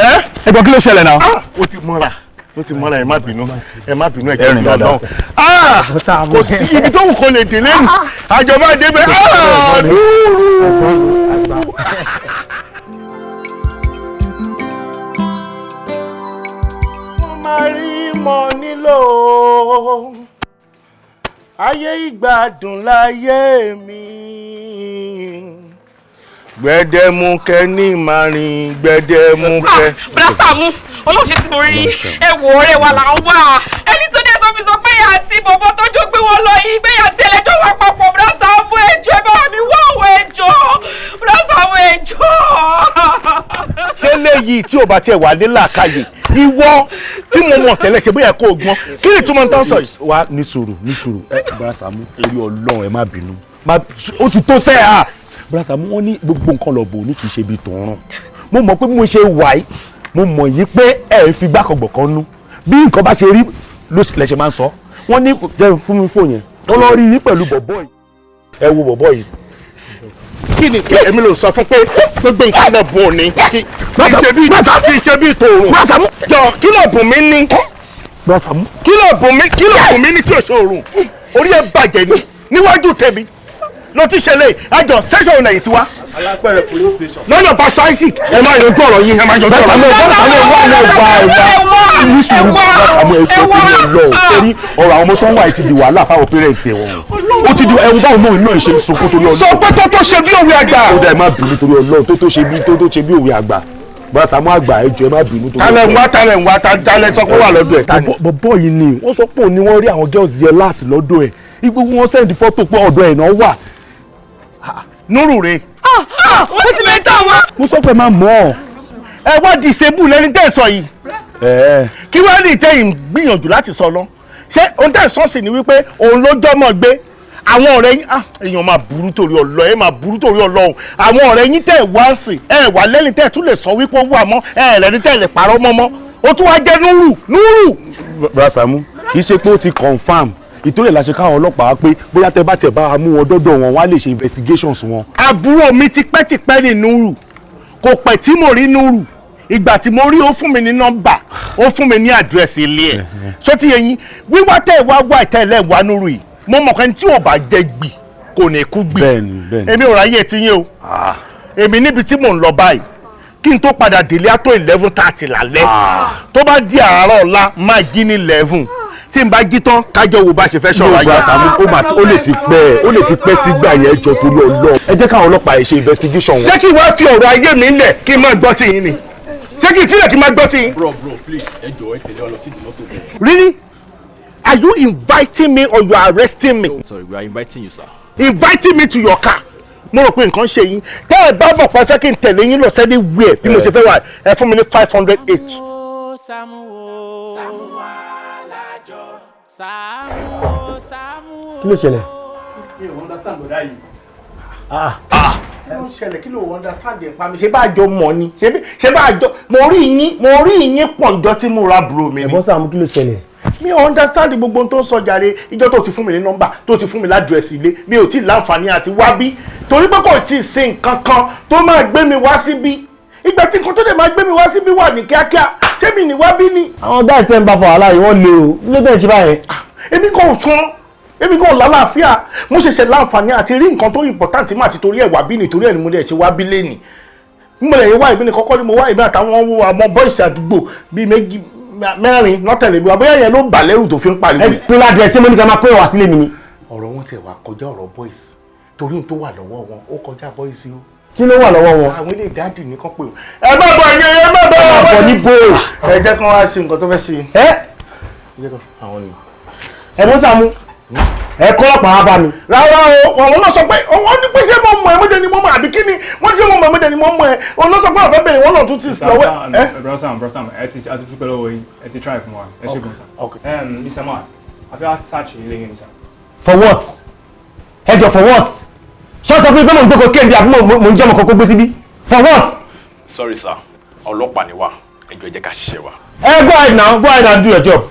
Ẹ̀gbọ́n, kí ló ṣẹlẹ̀ náà? Ó ti mọ́ra, ó ti mọ́ra. Ẹ má bínú, ẹ má bínú, ẹ Ẹ jẹ́ rìn kí dáadáa. Ọlọ́run. Ah, kò sí ibi tó wù kó lè dé lẹ́nu, àjọ máa débẹ̀. Ah, Núrù. Mo máa rí mọ nílò ayé, ìgbádùn láyé mi, gbẹdẹmukẹ ní màrin gbẹdẹmukẹ. Bùrá Sàámú, Ọlọ́run ṣe tí mo rí ẹ wò, ọ̀rẹ́ wa là ń wà. Ẹni tó dé sọ fi sọ pé àti bọ̀bọ̀ tó jó gbé wọn lọ yìí, pé àti ẹlẹ́jọ́ wà papọ̀. Bùrá Sàámú, ẹjọ́, ẹ bá mi wá òun, ẹjọ́, Bùrá Sàámú, ẹjọ́. yìí tí ò bá tiẹ̀ wà ní làákàyè, ìwọ tí mo mọ̀ tẹ́lẹ̀ ṣe bóyá kó o gbọ́n, kí ni túmọ̀ tán sọ yìí. Wá ní sùúrù, ní sùúrù. Ẹ Bọ́lá Sàámú, eré Ọlọ́run, ẹ má bínú, ó ti tó sẹ́ à. Bọ́lá Sàámú, wọ́n ní gbogbo nǹkan lọ bò ní kì í ṣe ibi tòun. Mo mọ̀ pé bí mo ṣe wà yìí, mo mọ̀ yìí pé ẹ fi gbákangbọ̀kan nú. Bí nǹkan bá ṣe rí ló lẹ ṣe máa ń sọ. Wọ́n ní jẹ́ fún mi fóònù yẹn, wọ́n lọ rí yín pẹ̀lú bọ̀bọ̀ yìí. Ẹ wo bọ̀bọ̀ yìí. Kí ni èmi ló sọ fún pé gbogbo nǹkan lọ bùn ní kí í ṣe bí tòun jọ? Kí ló bùn mí ní? Kí ló bùn mí? Kí ló bùn mí ní tí ò ṣe òrùn? Orí ẹ bàjẹ́ ni níwájú tèmi ló ti ṣẹlẹ̀. Àjọ sẹ́sọ̀n lẹ́yìn tiwa. Alápẹ̀rẹ̀ police station. Lọ́nà Pastor Isaac, ẹ máa yanjú ọ̀rọ̀ yín, ẹ máa yanjú ọ̀rọ̀ yín. Ní sùúrù, Sàámú, ẹ jọ̀ọ́, torí Ọlọ́run, torí ọ̀rọ̀ àwọn ọmọ tó ń wà yìí ti di wàhálà fáwọn parents ẹ̀ wọ̀n. Ó ti di ẹ̀wọ̀n báwọn náà ṣe ń sunkún torí Ọlọ́run. Sọ pé tó tó ṣe bí òwe àgbà. Ó dà, ẹ má bínú torí Ọlọ́run, tó tó ṣe bí tó tó ṣe bí òwe àgbà. Bọ́lá Sàámú àgbà, ẹ jọ̀ọ́, ẹ má bínú torí Talẹ̀ ń wá, talẹ̀ ń wá, talẹ̀ sọ pé wà lọ́dọ̀ ẹ̀? Bọ̀bọ̀ yìí ni wọ́n sọ pé òun ni wọ́n rí àwọn girls yẹn last lọ́dọ̀ ẹ̀. Igbó wọn send fọ́tò pé ọ̀dọ̀ ẹ̀ náà wà. Núrù re. Ó sì mẹ́ta wọn. Mo sọ pé máa mọ̀ ọ́. Ẹ wá disable lẹni tẹ́ ẹ sọ yìí. Kí wàá ní ìtẹ́yìn gbìyànjú láti sọ lọ? Ṣé ohun tẹ́ ẹ sọ sí ni wípé òun ló jọ́mọ̀ gbé àwọn ọ̀rẹ́ yín? Èèyàn máa burú torí Ọlọ́run, ẹ máa burú torí Ọlọ́run. Àwọn ọ̀rẹ́ yín tẹ́ ẹ wá sí, ẹ wà lẹ́ni tẹ́ ẹ tún lè sọ wípé ó wà mọ́, ẹ lẹ́ni tẹ́ ẹ lè parọ́ mọ́mọ́, ó tún wá jẹ́ Núrù Núrù. Bọ́lá Sàámú, kì í ṣe pé ó ti confirm, ìtòlè la ṣe káwọn ọlọ́pàá pé bóyá tẹ bá tẹ bá mú wọn dọ́dọ̀ wọn, wọ́n á lè ṣe investigations wọn. Àbúrò mi tipẹ́tipẹ́ ní Núrù, kò pẹ́ tí mo rí Núrù. Ìgbà tí mo rí, ó fún mi ní nọ́mbà, ó fún mi ní àdírẹ́sì ilé ẹ̀. Ṣó ti yé yín? Wíwá tẹ́ ẹ wá wá ìtẹ́lẹ̀ wá Núrù yìí, mo mọ̀ pé tí ò bá jẹ́ gbì kò ní kú gbì. Èmi ò ráyè tí yín o. Èmi níbi tí mò ń lọ báyìí, kí n tó padà délé á tó 11:30 lálẹ́. Tó bá di àárọ̀ ọ̀la, máa jí ní 11. Tí n bá jí tán, kájọ wo bá ṣe fẹ́ ṣọ̀rọ̀ ayé. Yóò gba Sàámú, ó lè ti pẹ́, ó lè ti pẹ́ sígbà yẹn. Jọ torí Ọlọ́run, ẹ jẹ́ káwọn ọlọ́pàá yẹn ṣe investigation wọn. Ṣé kí wàá fi ọ̀rọ̀ ayé mi lẹ̀ kí n máa gbọ́ tí yín ni? Ṣé kí n filẹ̀ kí n máa gbọ́ tí yín? Bro, bro, please, ẹ jọ̀ọ́, ẹ tẹ̀lé ọ lọ sí ìdí mọ́tò bẹ́ẹ̀. Really? Are you inviting me or you are arresting me? Sorry, we are inviting you, sir. Inviting me to your car? Mo rò pé nǹkan ṣe yín. Tẹ́ ẹ bá bọ̀ pa, fẹ́ kí n tẹ̀lé yín lọ sẹ́ni wíẹ̀ bí mo ṣe fẹ́ wà, ẹ fún mi ní 500 each. Kí ló ṣẹlẹ̀? Mi ò understand bọ̀dá yìí. Kí ló ń ṣẹlẹ̀? Kí ló understand ẹ̀ pa mi? Ṣé bá a jọ mọ̀ ni? Ṣé bá a jọ, mo rí yín, mo rí yín pọ̀ ǹjọ́ tí mo ra bro mi ni. Ẹ̀gbọ́n Sàámú, kí ló ṣẹlẹ̀? Mi ò understand gbogbo ohun tó ń sọ jàre. Ìjọ tó ti fún mi ní nọ́mbà, tó ti fún mi ládírẹ́sì ilé, mi ò tí ì láǹfààní àti wá bí, torí pé kò tí ì sí nǹkan kan tó máa gbé mi wá síbí. Ìgbà tí nǹkan tó dẹ̀ máa gbé mi wá síbí wà ní kíákíá, ṣé mi ní wá bí ni? Àwọn guys tẹ́ ń bá fọ wàhálà yìí, wọ́n lé o. Kí ló tẹ̀ ṣe báyẹn? Èmi kò sàn, èmi kò lálàáfíà. Mo ṣẹ̀ṣẹ̀ láǹfààní àti rí nǹkan tó important mà ti torí ẹ̀ wá bí, nítorí ẹ̀ ni mo dẹ̀ ṣe wá bí lẹ́nìí. Mo lè wá, èmi ní kọ́kọ́ ni mo wá, èmi àtàwọn ọmọ boys àdúgbò bíi méjì mẹ́rin lọ́tẹ̀lẹ̀ bí wa. Bóyá yẹn ló bà lẹ́rù tó fi ń pariwo. Ẹ pín ládìrẹ́sì, mo ní ká máa kó ìwà sílé mi ni. Ọ̀rọ̀ wọn tiẹ̀ wá kọjá ọ̀rọ̀ boys, torí ohun tó wà lọ́wọ́ wọn ó kọjá boys o. Kí ló wà lọ́wọ́ wọn? Àwọn ilé ìdádì ní kán pé o. Ẹ má bọ̀ yẹn, ẹ má bọ̀. Ẹ má bọ̀ níbo? Ẹ jẹ́ kán wá ṣe nǹkan tó fẹ́ ṣe. Ẹ àwọn ni. Ẹ̀gbọ́n Sàámú, ẹ kọ́ ọ̀pá wá bá mi. Rárá o, àwọn náà sọ pé wọ́n ní pé ṣé mo mọ̀ ẹ́ mọ́jẹ́ ni mo mọ̀ àbí kí ni wọ́n ti ṣe mo mọ̀ ẹ́ mọ́jẹ́ ni mo mọ̀ ẹ́. Òun ló sọ pé àwọn fẹ́ bẹ̀rẹ̀ 1 or 2 things lọ́wọ́ ẹ̀. Bro Sam, bro Sam, ẹ ti a ti dúpẹ́ lọ́wọ́ yín, ẹ ti try fún wa, ẹ ṣé gan sir. Mr. Man, a fẹ́ wá search ilé yín, sir. For what? Ẹ jọ, for what? Ṣé sọ fún mi pé mò ń gbé cocaine bí àbí mò ń jẹ́ ọmọ kókó gbé síbí? For what? Sorry, sir, ọlọ́pàá ni wá, ẹ jọ̀ọ́, ẹ jẹ́ ká ṣiṣẹ́ wa. Ẹ go ahead now, go ahead and do your job.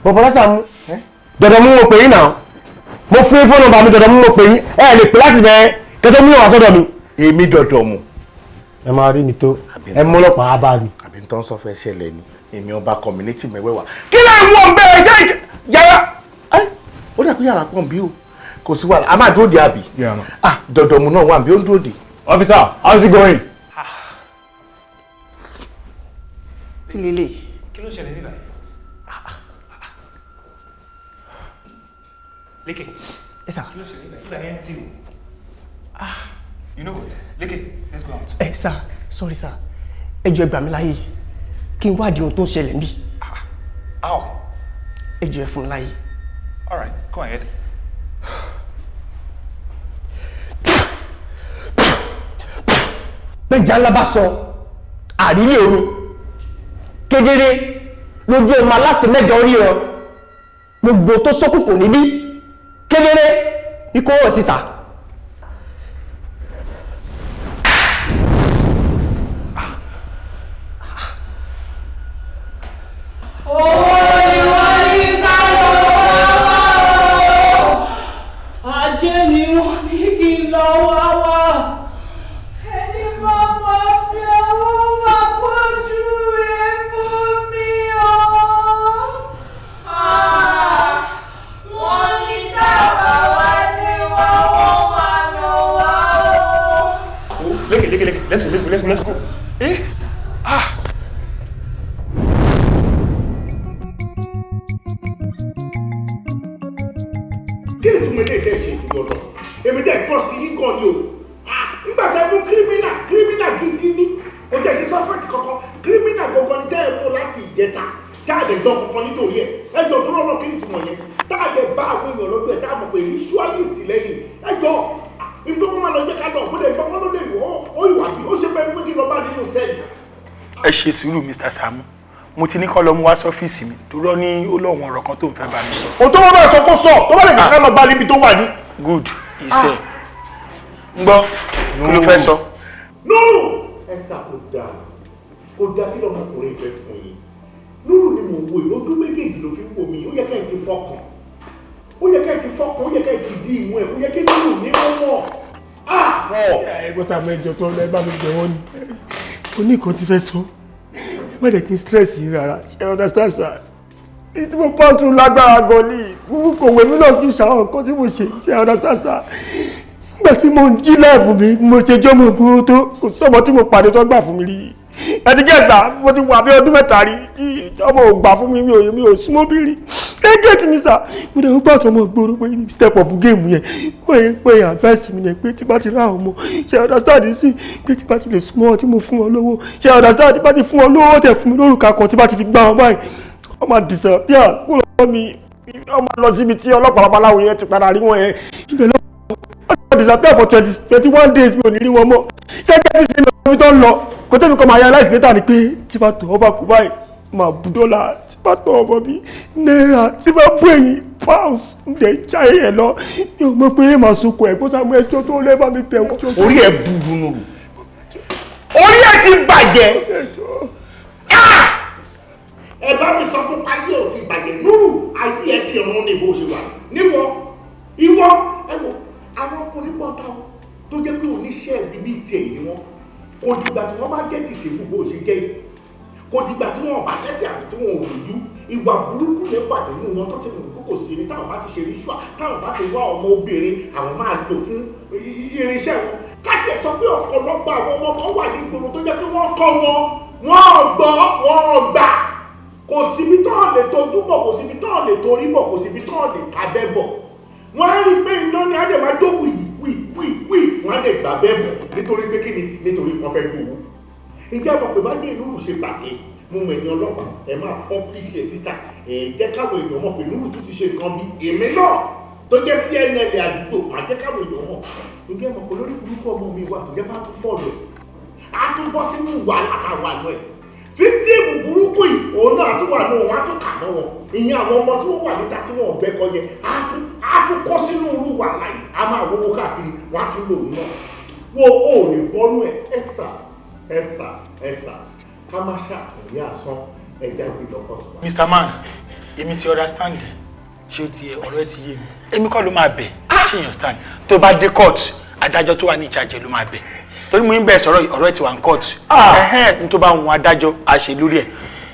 Bọ̀bọ̀lá Sàámú, dọ̀dọ̀ mú mo pè yín náà. Mo fún yín fóònù nọ́mbà mi, dọ̀dọ̀ mú mo pè yín. Ẹ lè pè láti bẹ̀rẹ̀ kẹ́tọ́ mú yàn wá sọ́dọ̀ mi. Èmi dọ̀dọ̀ mu. Ẹ máa rí mi tó, ẹ mú ọlọ́pàá wá bá mi. Àbí tó ń sọ fẹ́ ṣẹlẹ̀ ni? Èmi ọba community mẹ́wẹ́wà. Kí ló ń wọ̀ ń bẹ́ẹ̀ ṣe yàrá? Ó dà pé yàrá pọ̀ ń bí o. Kò sí wàhálà, a máa dúró de àbí? Ah, dọ̀dọ̀ mu náà wà bí ó ń dúró de. Officer, how's it going? Kí lélẹ̀? Kí ló ṣẹlẹ̀ níbà? Lékè. Ẹ sà. Kí ló ṣẹlẹ̀ níbà? Ibà yẹn ti o. Ah, you know what? Lékè, let's go out. Ẹ sà, sorry sà, ẹ jọ̀ọ́, ẹ gbà mí láyè kí n wádìí ohun tó ń ṣẹlẹ̀ níbí. How? Ẹ jọ̀ọ́, ẹ fún mi láyè. All right, go ahead. Gbéjà ńlá bá sọ àrílé omi kedere lójú ọmọ aláṣẹ mẹ́jọ ríran, gbogbo tó ṣókùnkùn níbí kedere ní kó wọ̀ síta. Owó ni wọ́n ní ká lọ wá wá o, ajé ni wọ́n ní kí n lọ wá wá. Ẹni bá máa fi owó máa kójú rẹ̀ fún mi o. Wọ́n ní tábà wá dé wá, wọ́n máa nà wá o. Lékè lékè lékè, let's go, let's go, let's go, let's go. Eh? Ah! Kí ni túmọ̀ ilé ìtẹ́ ṣe ìdúró lọ? Èmi dẹ̀ trust yín gan ni o. Nígbà tí ẹ mú kírímínà, kírímínà gidi ní, o jẹ́ ṣe suspect kankan, kírímínà gangan ni tẹ́ ẹ mú láti ìjẹta, tá a lè gbọ́ kankan nítorí ẹ̀. Ẹ jọ tó lọ́nà kí ni túmọ̀ yẹn? Tá a lè bá àwọn èèyàn lọ́dọ̀ ẹ̀ tá a mọ̀ pé ritualist lẹ́yìn. Ẹ jọ ibi tó máa lọ jẹ́ ká lọ, kó lè gbọ́ kó lè wọ́ ó ìwà bí ó ṣe fẹ́ pé kí lọ bá nínú sẹ́ẹ̀lì. Ẹ ṣe sùúrù Mr. Sàámú, mo ti ní kọ́ lọ mú wá sọ́fíìsì mi torí ó ní ó lọ́wọ́n ọ̀rọ̀ kan tó ń fẹ́ bá mi sọ. Ohun tó bá bá sọ kó sọ, tó bá lè jẹ́ ká lọ bá níbi tó wà ní. Good, iṣẹ́ ń gbọ́ kí ló fẹ́ sọ. No! Ẹ sà kò dáa, kò dáa kí lọmọkùnrin ìfẹ́ fún yín. Núrù ni mò ń wo yìí, ojú méjèèjì ló fi ń wò mí, ó yẹ ká ẹ ti fọkàn. Ó yẹ ká ẹ ti fọkàn, ó yẹ ká ẹ ti di ìmú ẹ̀, ó yẹ kí Núrù ní mọ́ mọ́. Ẹgbẹ́ Sàámú ẹjọ́ tó lọ ẹ bá mi bẹ̀ wọ́n ni. Ó ní nǹkan tí fẹ́ sọ. Má jẹ́ kí n stress yín rárá, ṣe understand sir? Èyí tí mo pass through lágbára gan ni, kò wẹ̀ mí náà kí n ṣàwọn nǹkan tí mo ṣe, ṣe understand sir? Nígbà tí mo ń jí láìfù mi, mo ṣe jọ́ mo kúrò tó, kò sọ́mọ tí mo pàdé tó gbà fún mi rí. Ẹ ti gẹ̀ẹ́sà, mo ti wà bí ọdún mẹ́ta rí tí ọmọ ò gbà fún mi, mi ò súnmọ́ bí rí. Ẹ gẹ̀ẹ́tì mi sà, mo dẹ̀ gbà sọmọ gbòòrò pé step up game yẹn, pé advice mi yẹn pé tí bá ti rá ọmọ, ṣe understand sí pé tí bá ti lè súnmọ́ tí mo fún ọ lówó, ṣe understand tí bá ti fún ọ lówó tẹ̀ fún mi lórúkà kan tí bá ti fi gbá wọn báyìí, wọ́n máa disappear kúrò lọ́wọ́ mi, wọ́n máa lọ síbi tí ọlọ́pàá babaláwo yẹn ti padà rí wọn yẹn. Ibẹ̀ lọ́wọ́ disappear for 21 days mi ò ní rí wọn mọ́. Ṣé kẹ́tì sí mi tó ń lọ? Kò tẹ́mi kọ́ máa realize later ni pé tí bá tọ̀ ọba kú báyìí máa bu dọ́là, tí bá tọ̀ ọmọ mi náírà, tí bá bú ẹ̀yìn pounds ń dẹ̀ já ẹ̀ lọ. Mi ò mọ̀ pé màá sunkún ẹ̀gbọ́n Sàámú ẹjọ́ tó lẹ́ bá mi bẹ̀ wọ́n. Orí ẹ̀ burú nù. Orí ẹ̀ ti bàjẹ́. Ẹ bá mi sọ fún ayé ò ti bàjẹ́. Núrù ayé ẹ ti rún ní bó ṣe wà. Níwọ, ìwọ, ẹ wò, àwọn ọkùnrin pọ̀ táwọn tó jẹ́ pé oníṣẹ́ bíbí tiẹ̀ ni wọ́n. Kò dìgbà tí wọ́n bá jẹ́ dìsèbù bó ṣe jẹ́ yìí, kò dìgbà tí wọ́n bá lẹ́sẹ̀ àbí tí wọ́n ò lójú, ìwà burúkú yẹn wà nínú wọn tó ti mọ̀ pé kò sí ní táwọn bá ti ṣe ríṣùà, táwọn bá ti wá ọmọ obìnrin àwọn máa lò fún irinṣẹ́ wọn. Káti ẹ̀ sọ pé ọ̀pọ̀lọpọ̀ àwọn ọmọ kan wà ní ìgboro tó jẹ́ pé wọ́n kọ́ wọn, wọ́n gbọ́, wọ́n gbà. Kò síbi tán lè tojú bọ̀, kò síbi tán lè torí bọ̀, kò síbi tán lè kábẹ́ bọ̀. Wọ́n á rí i pé iná ni á dẹ̀ máa jó wì wì wì wì, wọ́n á dẹ̀ gbà bẹ́ẹ̀ bọ̀ nítorí pé kí ni, nítorí wọ́n fẹ́ gbowó. Ǹjẹ́ ẹ mọ̀ pé báyé ìlú ṣe bàjẹ́, mo mọ̀ ẹ̀yin ọlọ́pàá ẹ máa publish ẹ̀ síta, ẹ̀ jẹ́ káwọn èèyàn mọ̀ pé Núrù tún ti ṣe nǹkan bí èmi náà tó jẹ́ CNN àdúgbò, máa jẹ́ káwọn èèyàn mọ̀. Ǹjẹ́ ẹ mọ̀ pé lórí burúkú ọmọ mi wà tó jẹ́ bá tún fọ́ọ̀lù ẹ̀, á tún bọ́ sínú wàhálà táwa náà ẹ̀. Fíktìmù burúkú yìí òun náà tún wà náà wọ́n á tún kà mọ́ wọn. Ìyẹn àwọn ọmọ tí wọ́n wà níta tí wọ́n ò gbẹ́kọ̀ yẹn á tún kọ́ sínú irú wàhálà yìí, á máa wówó káàkiri, wọ́n á tún lò ó náà. Wo ò lè bọ́nú ẹ̀, ẹ̀sà ẹ̀sà ẹ̀sà ká má ṣàtúnyẹ asán ẹja gbé lọ́kọ̀ tó wà. Mr. Man, èmi ti understand, ṣé o ti ọ̀rọ̀ ẹ ti yé mi. Èmi kọ́ ló máa bẹ̀, ṣé you understand? Tó bá dé court, adájọ́ tó wà ní ìjàjẹ́ ló máa bẹ̀. Torí mo ń bẹ̀ sọ̀rọ̀ ọ̀rọ̀ ẹ ti wà ní court. Ẹ̀hẹ́n tó bá wọn adájọ́ a ṣe lórí ẹ̀.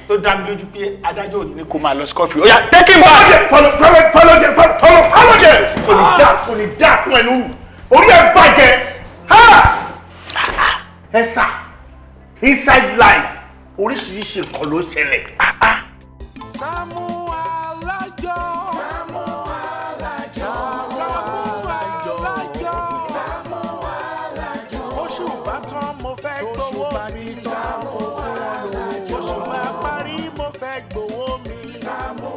Tó dá mi lójú pé adájọ́ ò ní kó máa lọ scot free. Ó yá, take him back. Follow follow follow them, follow follow them. Kò ní dá, kò ní dá fún ẹ Núrù. Orí ẹ bàjẹ́. Ẹ sà, inside life oríṣiríṣi nǹkan ló ṣẹlẹ̀. Sàámú Alájọ. Sàámú Alájọ. Sàámú Alájọ. Sàámú Alájọ. Oṣù bá tán mo fẹ́ gbowó mi. Sàámú Alájọ. Oṣù bá parí mo fẹ́ gbowó mi. Sàámú